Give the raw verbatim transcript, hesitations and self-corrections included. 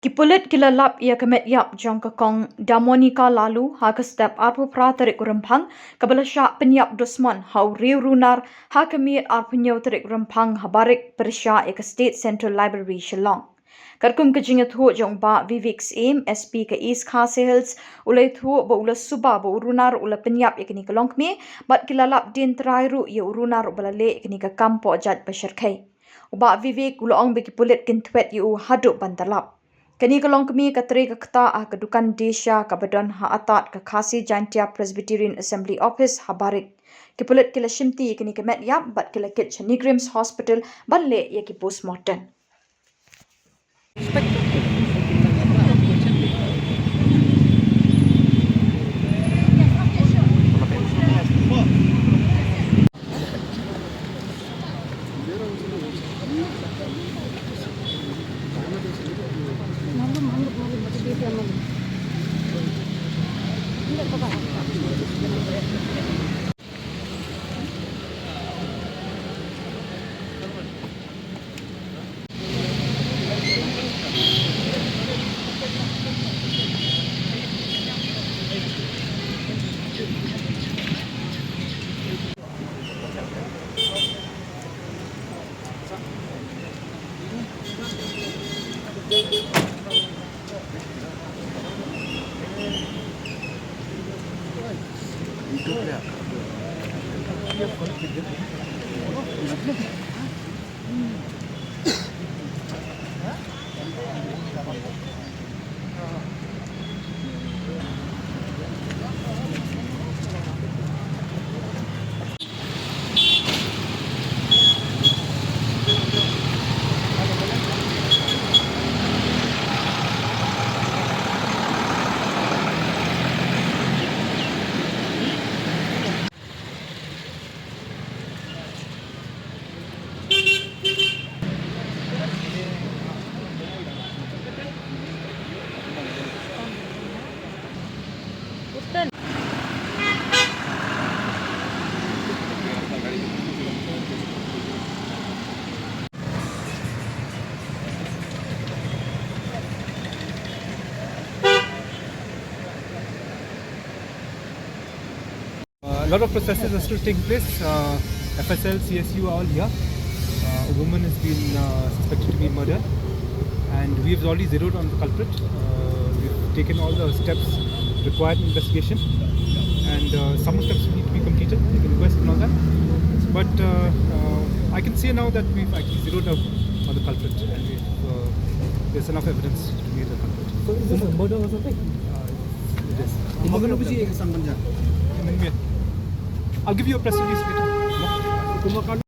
Ki pulit ki la lap ïa ka met ïap jong ka kong Damonika Laloo ha ka step arphew phra tarik u Rymphang, kaba la shah pynïap dusmon ha u riew runar ha ka miet arphew hynñiew tarik u Rymphang ha barik pyrshah ïa ka State Central Library Shillong. Katkum ka jingïathuh jong u Bah Vivek Syiem, S P ka East Khasi Hills, u la ïathuh ba u la suba ba u runar u la pynïap ïa kane ka longkmie, bad ki la lap dien trai ruh ïa u runar uba la leh ïa kane ka kam poh jait ba shyrkhei. U Bah Vivek u la ong ba ki pulit kin thwet ïa u haduh ban da lap. Kane ka longkmie ka trei ka ktah ha ka dukan Desha kaba don ha atad ka Khasi Jaintia Presbyterian Assembly Office ha barik. Ki pulit ki la shimti ïa kane ka met ïap bad ki la kit sha NEIGRIHMS Hospital ban leh ïa ki postmortem. Uh, a lot of processes are still taking place. Uh, F S L, C S U are all here. Uh, a woman has been uh, suspected to be murdered, and we've already zeroed on the culprit. Uh, we've taken all the steps required in investigation, and uh, some steps need to be completed, the inquest and all that. But uh, uh, I can say now that we've actually zeroed up on the culprit, and we've, uh, there's enough evidence to be the culprit. So is this a murder or something? Uh, it is. I'll give you a press release later.